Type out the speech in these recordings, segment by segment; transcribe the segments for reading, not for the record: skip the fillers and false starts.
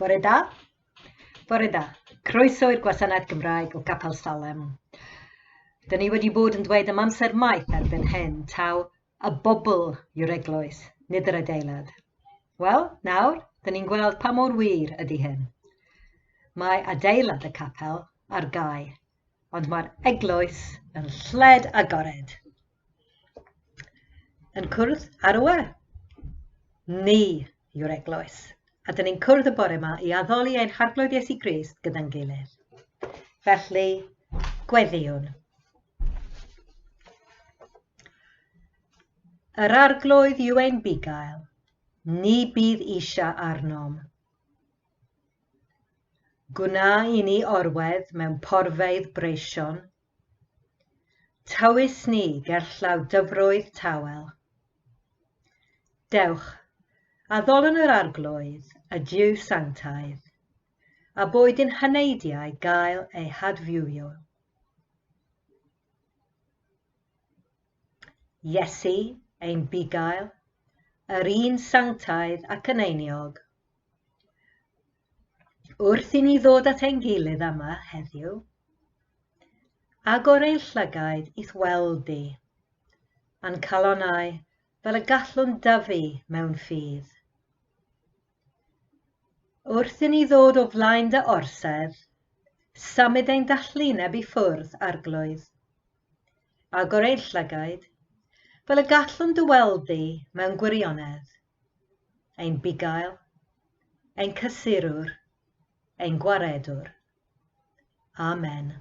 Bore da. Bore da. Croeso i'r gwasanaeth Gymraeg o Gapel Salem. Dyn ni wedi bod yn dweud am amser maith erbyn hyn taw y bobl yw'r eglwys, nid yr adeilad. Wel, nawr, dyn ni'n gweld pa mor wir ydy hyn. Mae adeilad y capel ar gau, ond mae'r eglwys yn lled agored. Yn cwrdd ar y we. Ni yw'r eglwys, a dyn ni'n cwrdd y bore yma i addoli ein Harglwydd Iesu Grist gyda'n gilydd. Felly, gweddïwn. Yr Arglwydd yw ein bugail, ni bydd eisiau arnom. Gwna i ni orwedd mewn porfeydd breision, Tywys ni gerllaw dyfroedd tawel. Dewch, addolwn yr Arglwydd, y Duw sanctaidd, a boed i'n heneidiau gael eu hadfywio. Iesu, ein bugail, yr un sanctaidd ac eneiniog. Wrth i ni ddod at ein gilydd yma heddiw, agor ein llygaid i'th weld di, a'n calonnau fel y gallwn dyfu mewn ffydd. Wrth i ni ddod o flaen dy orsedd, symud ein dallineb i ffwrdd, Arglwydd. Agor ein llygaid, fel y gallwn dy weld di mewn gwirionedd. Ein bugail, ein cysurwr, ein gwaredwr. Amen.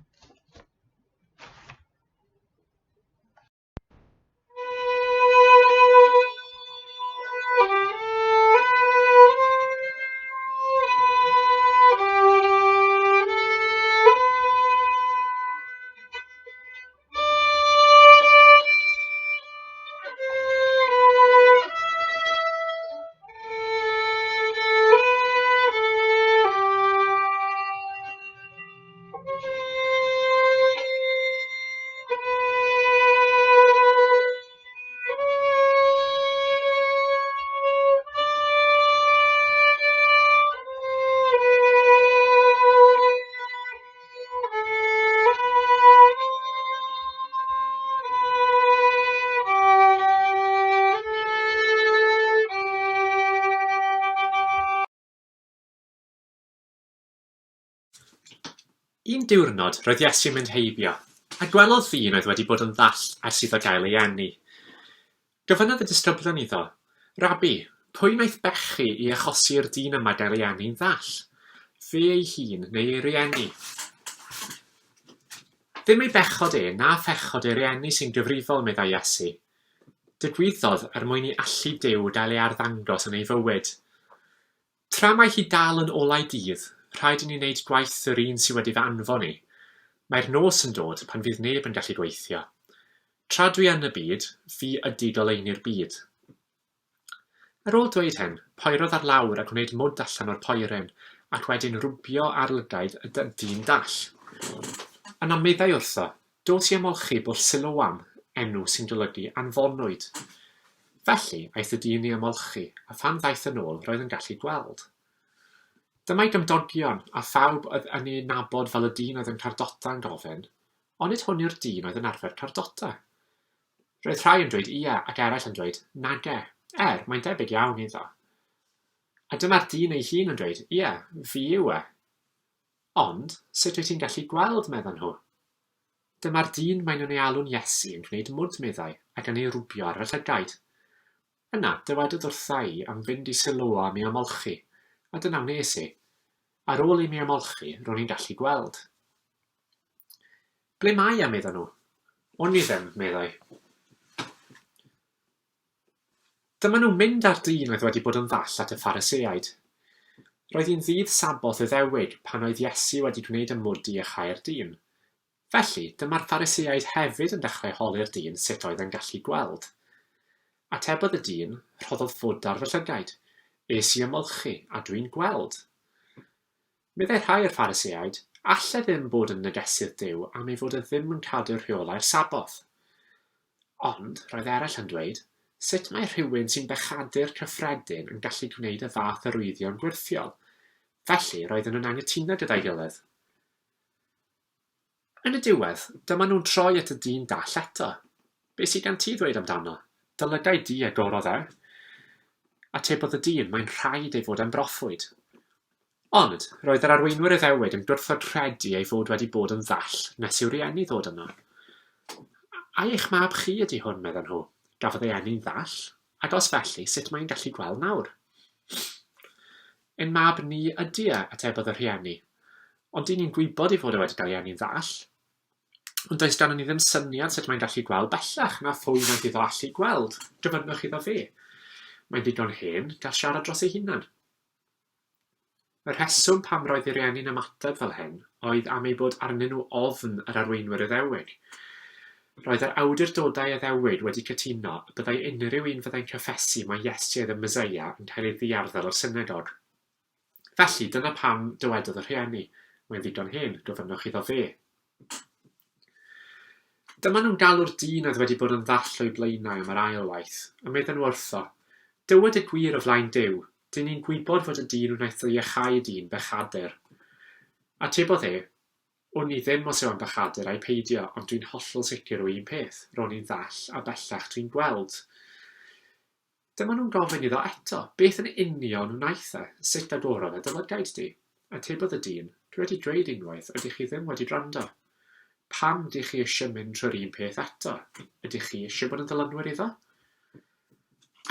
Un diwrnod roedd Iesu'n mynd heibio, a gwelodd ddyn oedd wedi bod yn ddall ers iddo gael ei eni. Gofynnodd y disgyblion iddo, Rabbi, pwy wnaeth bechu i achosi i'r dyn yma gael ei eni'n ddall, fe ei hun neu ei rieni? Ddim ei bechod e na phechod ei rieni sy'n gyfrifol, meddai Iesu. Digwyddodd er mwyn i allu Duw gael ei arddangos yn ei fywyd. Tra mae hi dal yn olau dydd, rhaid i ni wneud gwaith yr un sy wedi fy anfon i. Mae'r nos yn dod pan fydd neb yn gallu gweithio. Tra dwi yn y byd, fi ydy goleuni'r byd. Ar ôl dweud hyn, poerodd ar lawr a gwneud mwd allan o'r poeryn, ac wedyn rwbio ar lygaid y dyn dall. Yna meddai wrtho, Dos i ymolchi bwll Siloam, enw sy'n golygu 'anfonwyd'. Felly, aeth y dyn i ymolchi, a phan ddaeth yn ôl, roedd yn gallu gweld. Dyma'i gymdogion, a phawb oedd yn ei nabod fel y dyn oedd yn cardota yn gofyn, Onid hwn yw'r dyn oedd yn arfer cardota? Roedd rhai yn dweud ie ac eraill yn dweud nage, er, mae'n debyg iawn iddo. A dyma'r dyn ei hun yn dweud, Ie, fi yw e. Ond, sut wyt ti'n gallu gweld, meddan nhw. Dyma'r dyn maen nhw'n ei alw'n Iesu yn gwneud mwd, meddai, ac yn ei rwbio ar fy llygaid. Yna, dywedodd wrtha i am fynd i Siloam i ymolchi, a dyna wnes i. Ar ôl i mi ymolchi, ro'n i'n gallu gweld. Ble mae e, meddan nhw. Wn i ddim, meddai. Dyma nhw'n mynd â'r dyn oedd wedi bod yn ddall at y Phariseaid. Roedd hi'n ddydd Saboth Iddewig pan oedd Iesu wedi gwneud y mwd i iachau'r dyn. Felly, dyma'r Phariseaid hefyd yn dechrau holi'r dyn sut oedd e'n gallu gweld. Atebodd y dyn, Rhoddodd fwd ar fy llygaid. Es i ymolchi, a dwi'n gweld. Meddai rhai o'r Phariseaid, All e ddim bod yn negesydd Duw am ei fod e ddim yn cadw rheolau'r Saboth. Ond, roedd eraill yn dweud, sut mae rhywun sy'n bechadur cyffredin yn gallu gwneud y fath arwyddion gwyrthiol? Felly, roedden nhw'n anghytuno gyda'i gilydd. Yn y diwedd, dyma nhw'n troi at y dyn dall eto. Be sy gan ti ddweud amdano? Dy lygaid di agorodd e. Atebodd y dyn, Mae'n rhaid ei fod e'n broffwyd. Ond, roedd yr arweinwyr Iddewig yn gwrthod credu ei fod wedi bod yn ddall nes i'w rieni ddod yno. Ai eich mab chi ydy hwn, medden nhw, gafodd ei eni'n ddall? Ac os felly, sut mae'n gallu gweld nawr? Ein mab ni ydy e, atebodd y rhieni. Ond dyn ni'n gwybod ei fod e wedi cael ei eni'n ddall. Ond does ganddo ni ddim syniad sut mae'n gallu gweld bellach, na phwy wnaeth iddo allu gweld. Gofynnwch iddo fe. Mae'n ddigon hen, gall siarad dros ei hunan. Y rheswm pam roedd ei rieni'n ymateb fel hyn oedd am eu bod arnyn nhw ofn yr arweinwyr Iddewig. Roedd yr awdurdodau Iddewig wedi cytuno y byddai unrhyw un fyddai'n cyffesu mai Iesu oedd y Meseia yn cael ei ddiarddel o'r synagog. Felly, dyna pam dywedodd y rhieni, Mae'n ddigon hen, gofynnwch iddo fe. Dyma nhw'n galw'r dyn oedd wedi bod yn ddall o'u blaenau am yr ail waith, a medden nhw wrtho, Dywed y gwir o flaen Duw, Dyn ni'n gwybod fod y dyn wnaeth dy iachau di'n bechadur. Atebodd e, Wn i ddim os yw e'n bechadur ai peidio, ond dwi'n hollol sicr o un peth, ro'n i'n ddall a bellach dwi'n gweld. Dyma nhw'n gofyn iddo eto, Beth yn union wnaeth e? Sut agorodd e dy lygaid di? Atebodd y dyn, Dwi wedi dweud unwaith, a dych chi ddim wedi gwrando. Pam dych chi eisiau mynd trwy'r un peth eto? Ydych chi eisiau bod yn ddilynwyr iddo?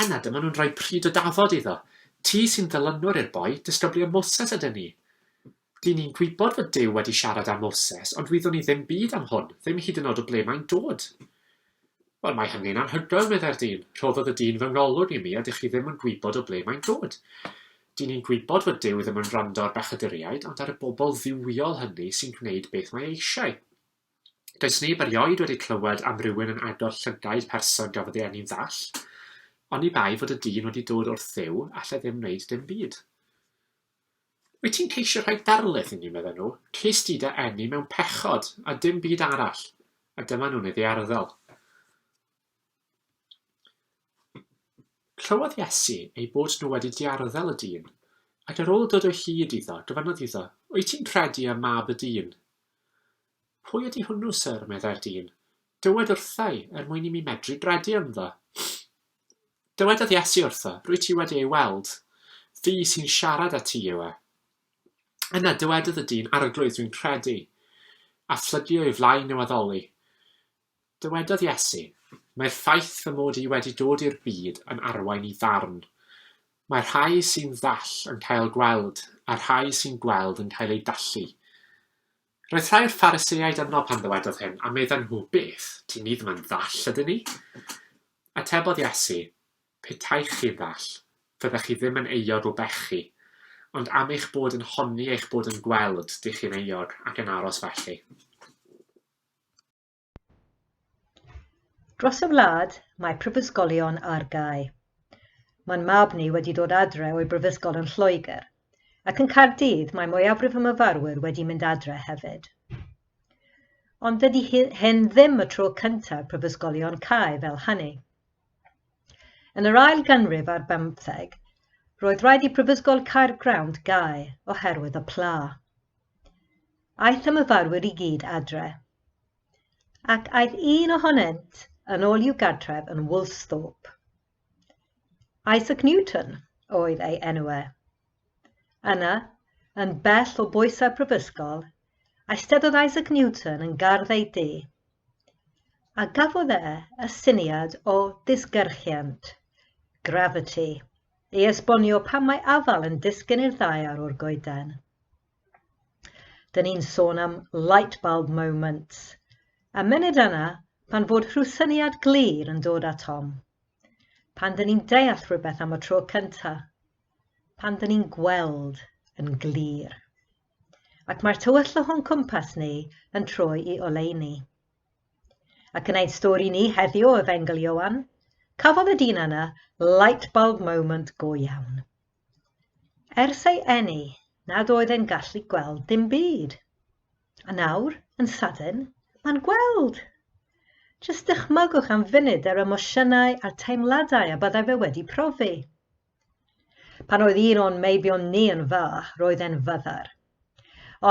Yna dyma nhw'n rhoi pryd o dafod iddo. Ti sy'n ddilynwr i'r boi, disgyblion Moses ydyn ni. Dyn ni'n gwybod fod Duw wedi siarad â Moses, ond wyddwn ni ddim byd am hwn, ddim hyd yn oed o ble mae'n dod. Wel, mae hynny'n anhygoel, meddai'r dyn. Rhoddodd y dyn fy ngolwg i mi a dych chi ddim yn gwybod o ble mae'n dod. Dyn ni'n gwybod fod Duw ddim yn gwrando ar bechaduriaid, ond ar y bobl dduwiol hynny sy'n gwneud beth mae eisiau. Does neb erioed wedi clywed am rywun yn agor llygaid person gafodd ei eni'n ddall. Oni bai fod y dyn wedi dod wrth Dduw, allai ddim wneud dim byd. Wyt ti'n ceisio rhoi darlith i ni, medden nhw, ces di dy eni mewn pechod, a dim byd arall. A dyma nhw'n ei ddiarddel. Clywodd Iesu eu bod nhw wedi diarddel y dyn, ac ar ôl dod o hyd iddo, gofynnodd iddo, Wyt ti'n credu ym Mab y Dyn? Pwy ydy hwnnw, syr? meddai'r dyn. Dywed wrtha i, er mwyn i mi medru gredu ynddo. Dywedodd Iesu wrtho, Rwyt ti wedi ei weld. Fi sy'n siarad â ti yw e. Yna dywedodd y dyn, Arglwydd, dwi'n credu. A phlygu o'i flaen i'w addoli. Dywedodd Iesu, Mae'r ffaith fy mod i wedi dod i'r byd yn arwain i farn. Mae'r rhai sy'n ddall yn cael gweld, a'r rhai sy'n gweld yn cael eu dallu. Roedd rhai o'r Phariseaid yno pan ddywedodd hyn, a medden nhw, Beth, dyn ni ddim yn ddall, ydyn ni? Atebodd Iesu, Petaech chi'n ddall, fyddech chi ddim yn euog o bechu, ond am eich bod yn honni eich bod yn gweld, dych chi'n euog ac yn aros felly. Dros y wlad, mae prifysgolion ar gau. Mae'n mab ni wedi dod adre o'i brifysgol yn Lloegr, ac yn Caerdydd mae mwyafrif y myfyrwyr wedi mynd adre hefyd. Ond dydy hyn ddim y tro cyntaf prifysgolion cau fel hynny. Yn yr ail ganrif ar bymtheg, roedd rhaid i Brifysgol Caergrawnt gau oherwydd y pla. Aeth y myfyrwyr i gyd adre, ac aeth un ohonynt yn ôl i'w gartref yn Woolsthorpe. Isaac Newton oedd ei enw e. Yna, yn bell o bwysau'r prifysgol, eisteddodd Isaac Newton yn gardd ei dŷ, a gafodd e y syniad o ddisgyrchiant, gravity, i esbonio pam mae afal yn disgyn i'r ddaear o'r goeden. Dyn ni'n sôn am light bulb moments. Y munud yna, pan fod rhyw syniad glir yn dod atom. Pan dyn ni'n deall rhywbeth am y tro cynta. Pan dyn ni'n gweld yn glir. Ac mae'r tywyllwch o'n cwmpas ni yn troi i oleuni. Ac yn ein stori ni heddiw o Efengyl Ioan, cafodd y dyn yna light bulb moment go iawn. Ers ei eni, nad oedd e'n gallu gweld dim byd. A nawr, yn sydyn, mae'n gweld! Jyst dychmygwch am funud yr emosiynau a'r teimladau y byddai fe wedi profi. Pan oedd un o'n meibion ni yn fach, roedd e'n fyddar.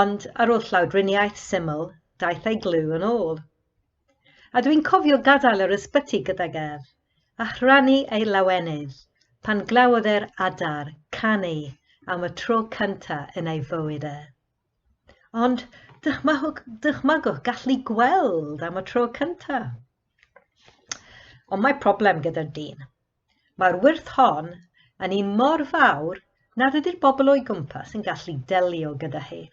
Ond ar ôl llawdriniaeth syml, daeth ei glyw yn ôl. A dwi'n cofio gadael yr ysbyty gydag ef, a rhannu ei lawenydd pan glywodd e'r adar canu am y tro cynta yn ei fywyd e. Ond dychmygwch, dychmygwch gallu gweld am y tro cynta. Ond mae problem gyda'r dyn. Mae'r wyrth hon yn un mor fawr nad ydy'r bobl o'i gwmpas yn gallu delio gyda hi.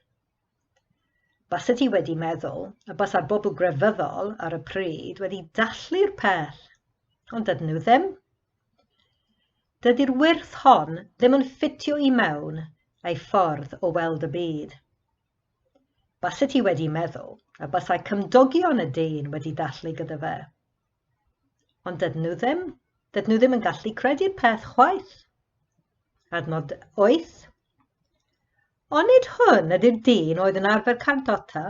Baset i wedi meddwl y basa'r bobl grefyddol ar y pryd wedi dathlu'r peth, ond dydyn nhw ddim. Dydy'r wyrth hon ddim yn ffitio i mewn ei ffordd o weld y byd. Baset i wedi meddwl y basai cymdogion y dyn wedi dathlu gyda fe. Ond dydyn nhw ddim. Dydyn nhw ddim yn gallu credu'r peth chwaith. Adnod 8. Onid hwn ydy'r dyn oedd yn arfer cardota?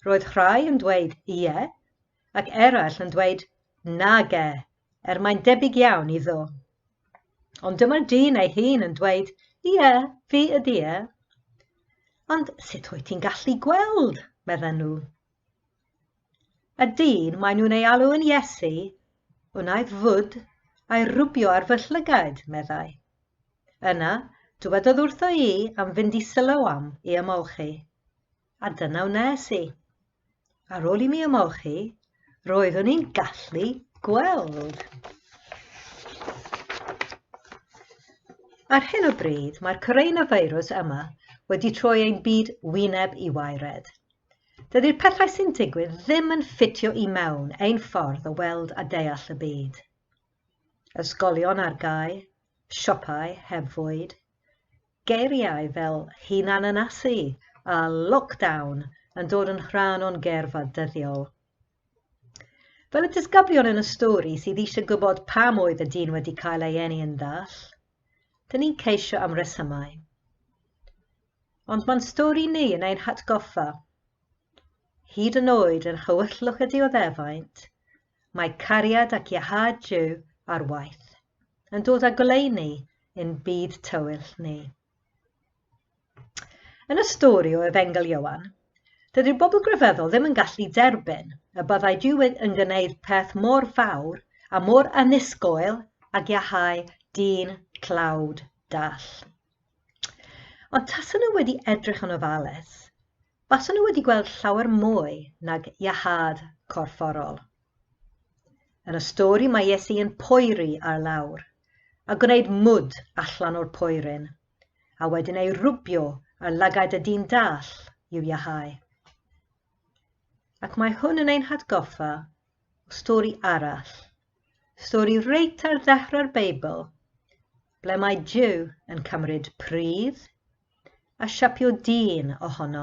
Roedd rhai yn dweud ie, ac eraill yn dweud nage, er mae'n debyg iawn iddo. Ond dyma'r dyn ei hun yn dweud, ie, fi ydy e. Ond sut wyt ti'n gallu gweld, medden nhw. Y dyn maen nhw'n ei alw yn Iesu, wnaeth fwd a'i rwbio ar fy llygaid, meddai. Yna, dywedodd wrtho i am fynd i Siloam i ymolchi. A dyna wnes i. Ar ôl i mi ymolchi, roeddwn i'n gallu gweld. Ar hyn o bryd, mae'r coronavirus yma wedi troi ein byd wyneb i waered. Dydy'r pethau sy'n digwydd ddim yn ffitio i mewn ein ffordd o weld a deall y byd. Ysgolion ar gau, siopau heb fwyd, geiriau fel hunanynysu a lockdown yn dod yn rhan o'n gerfa dyddiol. Fel y disgyblion yn y stori sydd eisiau gwybod pam oedd y dyn wedi cael ei eni yn ddall, dyn ni'n ceisio am resymau. Ond mae'n stori ni yn ein hatgoffa. Hyd yn oed yn chywyllwch y dioddefaint, mae cariad ac iachâd Duw ar waith, yn dod â goleuni i'n byd tywyll ni. Yn y stori o Efengyl Ioan, dydy'r bobl grefyddol ddim yn gallu derbyn y byddai Duw yn gwneud peth mor fawr a mor annisgwyl ag iachau dyn tlawd dall. Ond tasen nhw wedi edrych yn ofalus, basen nhw wedi gweld llawer mwy nag iachâd corfforol. Yn y stori mae Iesu yn poeri ar lawr a gwneud mwd allan o'r poeryn, a wedyn ei rwbio ar lygaid y dyn dall i'w iachau. Ac mae hwn yn ein hatgoffa o stori arall, stori reit ar ddechrau'r Beibl, ble mae Duw yn cymryd pridd a siapio dyn ohono,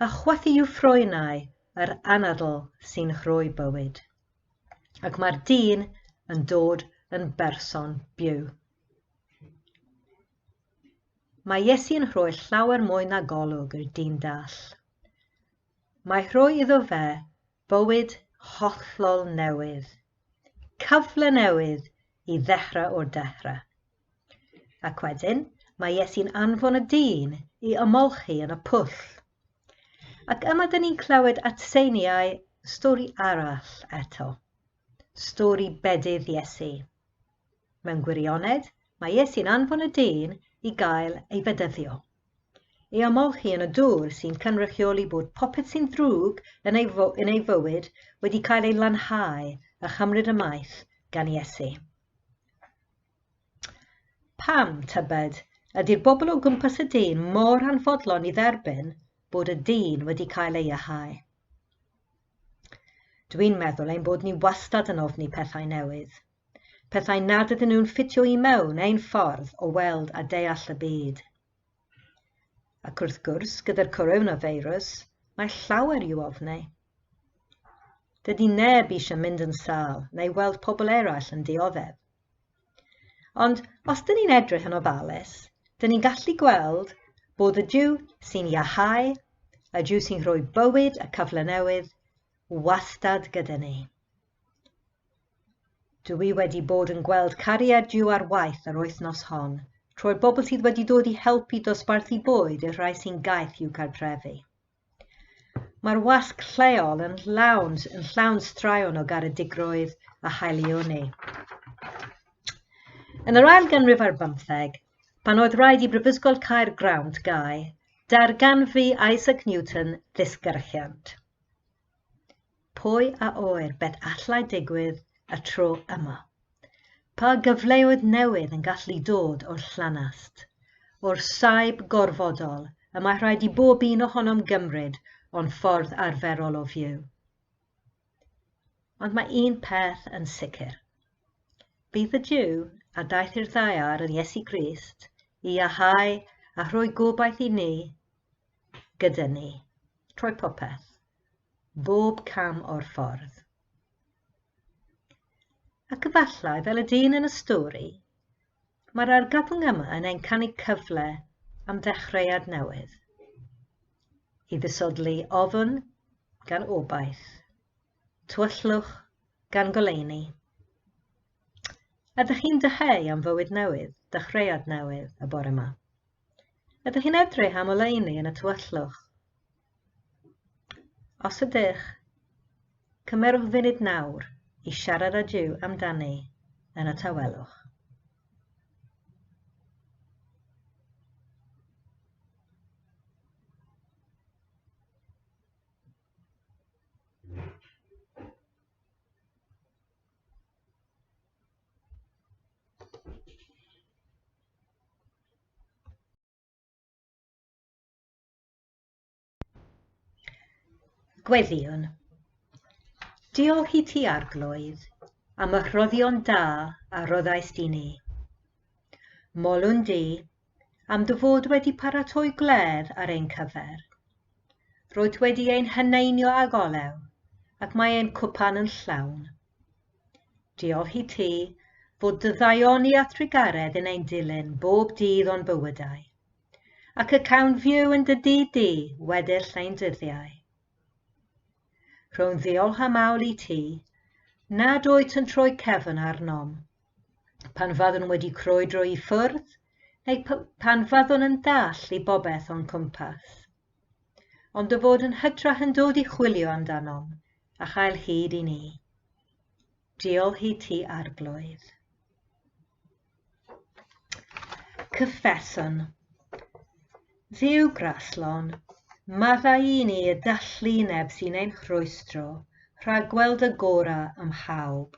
a chwythu i'w ffroenau yr anadl sy'n rhoi bywyd. Ac mae'r dyn yn dod yn berson byw. Mae Iesu yn rhoi llawer mwy na golwg i'r dyn dall. Mae rhoi iddo fe bywyd hollol newydd, cyfle newydd i ddechrau o'r dechrau. Ac wedyn, mae Iesu'n anfon y dyn i ymolchi yn y pwll. Ac yma dyn ni'n clywed atseiniau stori arall eto. Stori bedydd Iesu. Mewn gwirionedd, mae Iesu'n anfon y dyn i gael ei fedyddio. I ymolchi yn y dŵr sy'n cynrychioli bod popeth sy'n ddrwg yn ei, yn ei fywyd wedi cael ei lanhau a chymryd ymaith gan Iesu. Pam, tybed, ydy'r bobl o gwmpas y dyn mor anfodlon i dderbyn bod y dyn wedi cael ei iachau? Dwi'n meddwl ein bod ni wastad yn ofni pethau newydd. Pethau nad ydyn nhw'n ffitio i mewn ein ffordd o weld a deall y byd. Ac wrth gwrs, gyda'r coronavirus, mae llawer i'w ofni. Dydy neb eisiau mynd yn sâl neu weld pobl eraill yn dioddef. Ond os dyn ni'n edrych yn ofalus, dyn ni'n gallu gweld bod y Duw sy'n iachau, y Duw sy'n rhoi bywyd a cyfle newydd, wastad gyda ni. Dw i wedi bod yn gweld cariad Duw ar waith yr wythnos hon, trwy'r bobl sydd wedi dod i helpu dosbarthu bwyd i'r rhai sy'n gaeth i'w cartrefi. Mae'r wasg lleol yn llawn, yn llawn straeon o garedigrwydd a haelioni. Yn yr ail ganrif ar bymtheg, pan oedd rhaid i Brifysgol Caergrawnt gau, darganfu Isaac Newton ddisgyrchiant. Pwy a ŵyr beth allai digwydd y tro yma? Pa gyfleoedd newydd yn gallu dod o'r llanast, o'r saib gorfodol y mae rhaid i bob un ohonom gymryd o'n ffordd arferol o fyw? Ond mae un peth yn sicr. Bydd y Duw a daeth i'r ddaear yn Iesu Grist i iachau a rhoi gobaith i ni gyda ni, trwy popeth bob cam o'r ffordd. Ac efallai, fel y dyn yn y stori, mae'r argyfwng yma yn ein cynnig cyfle am ddechreuad newydd. I ddisodli ofn gan obaith, tywyllwch gan goleuni. Ydych chi'n dyheu am fywyd newydd, dechreuad newydd y bore yma? Ydych chi'n edrych am oleuni yn y tywyllwch? Os ydych, cymerwch funud nawr i siarad â Duw amdani yn y tawelwch. Gweddïwn. Diolch i ti, Arglwydd, am y rhoddion da a roddaist i ni. Molwn di am dy fod wedi paratoi gwledd ar ein cyfer. Rwyt wedi ein heneinio ag olew, ac mae ein cwpan yn llawn. Diolch i ti fod dy ddaioni a thrugaredd yn ein dilyn bob dydd o'n bywydau. Ac y cawn fyw yn dy dŷ di weddill ein dyddiau. Rhown ddiolch am awl i ti, nad wyt yn troi cefn arnom, pan fyddwn wedi crwydro i ffwrdd, neu pan fyddwn yn dall i bobeth o'n cwmpas. Ond dy fod yn hytrach yn dod i chwilio amdanom a chael hyd i ni. Diolch i ti, Arglwydd. Cyffeswn. Dduw graslon, maddau i ni y dallineb sy'n ein rhwystro rhag gweld y gorau ym mhawb.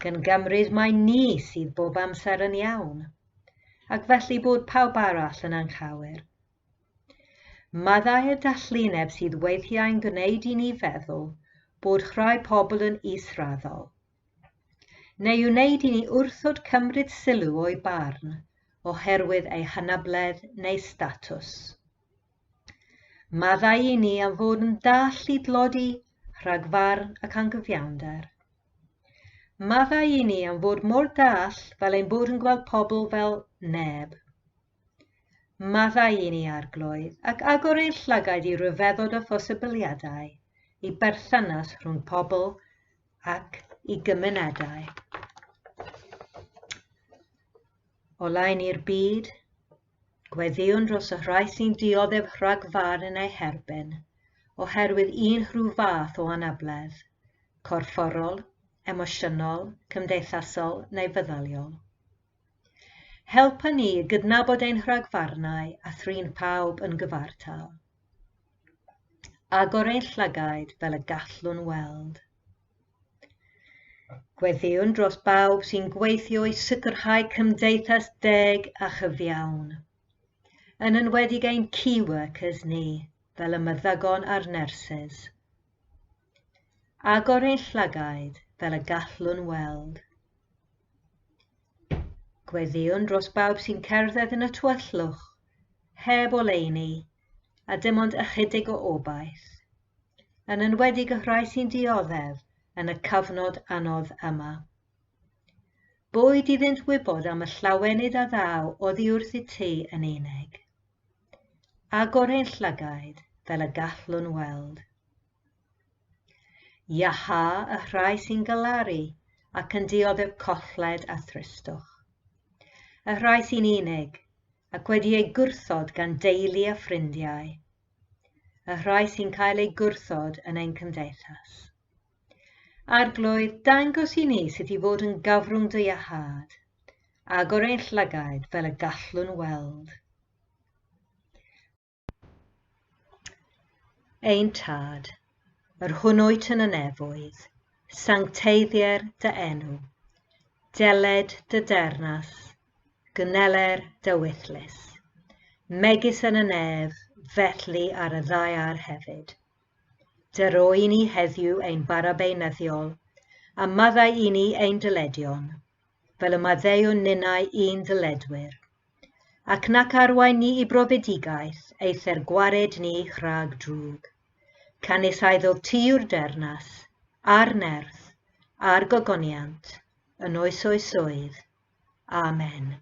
Gan gymryd mai ni sydd bob amser yn iawn, ac felly bod pawb arall yn anghywir. Maddau y dallineb sydd weithiau'n gwneud i ni feddwl bod rhai pobl yn israddol, neu wneud i ni wrthod cymryd sylw o'u barn oherwydd eu hanabledd neu statws. Maddau i ni am fod yn dall i dlodi, rhagfarn ac anghyfiawnder. Maddau i ni am fod mor dall fel ein bod yn gweld pobl fel neb. Maddau i ni, Arglwydd, ac agor ein llygaid i ryfeddod a phosibiliadau, i berthynas rhwng pobl ac i gymunedau. Oleuni'r byd, gweddïwn dros y rhai sy'n dioddef rhagfarn yn eu herbyn, oherwydd un rhyw fath o anabledd, corfforol, emosiynol, cymdeithasol neu feddyliol. Helpa ni i gydnabod ein rhagfarnau a thrin pawb yn gyfartal. Agor ein llygaid fel y gallwn weld. Gweddïwn dros bawb sy'n gweithio i sicrhau cymdeithas deg a chyfiawn, yn enwedig ein key workers ni, fel y meddygon a'r nyrsys. Agor ein llygaid fel y gallwn weld. Gweddïwn dros bawb sy'n cerdded yn y tywyllwch, heb oleuni, a dim ond ychydig o obaith, yn enwedig y rhai sy'n dioddef yn y cyfnod anodd yma. Boed iddynt wybod am y llawenydd a ddaw oddi wrth i ti yn unig. Agor ein llygaid fel y gallwn weld. Iachâ y rhai sy'n galaru ac yn dioddef colled a thristwch. Y rhai sy'n unig ac wedi eu gwrthod gan deulu a ffrindiau. Y rhai sy'n cael eu gwrthod yn ein cymdeithas. Arglwydd, dangos i ni sut i fod yn gyfrwng dy iachâd. Agor ein llygaid fel y gallwn weld. Ein Tad, yr hwn wyt yn y nefoedd, sancteiddier dy enw. Deled dy dernas, gwneler dy wythlys. Megis yn y nef, felly ar y ddaear hefyd. Dyro i ni heddiw ein bara beunyddiol, a maddau i ni ein dyledion, fel y maddeuwn ninnau i'n dyledwyr. Ac nac arwain ni i brofedigaeth, eithr gwared ni rhag drwg. Canys aeddo ti yw'r dernas, a'r nerth, a'r gogoniant, yn oes oesoedd. Amen.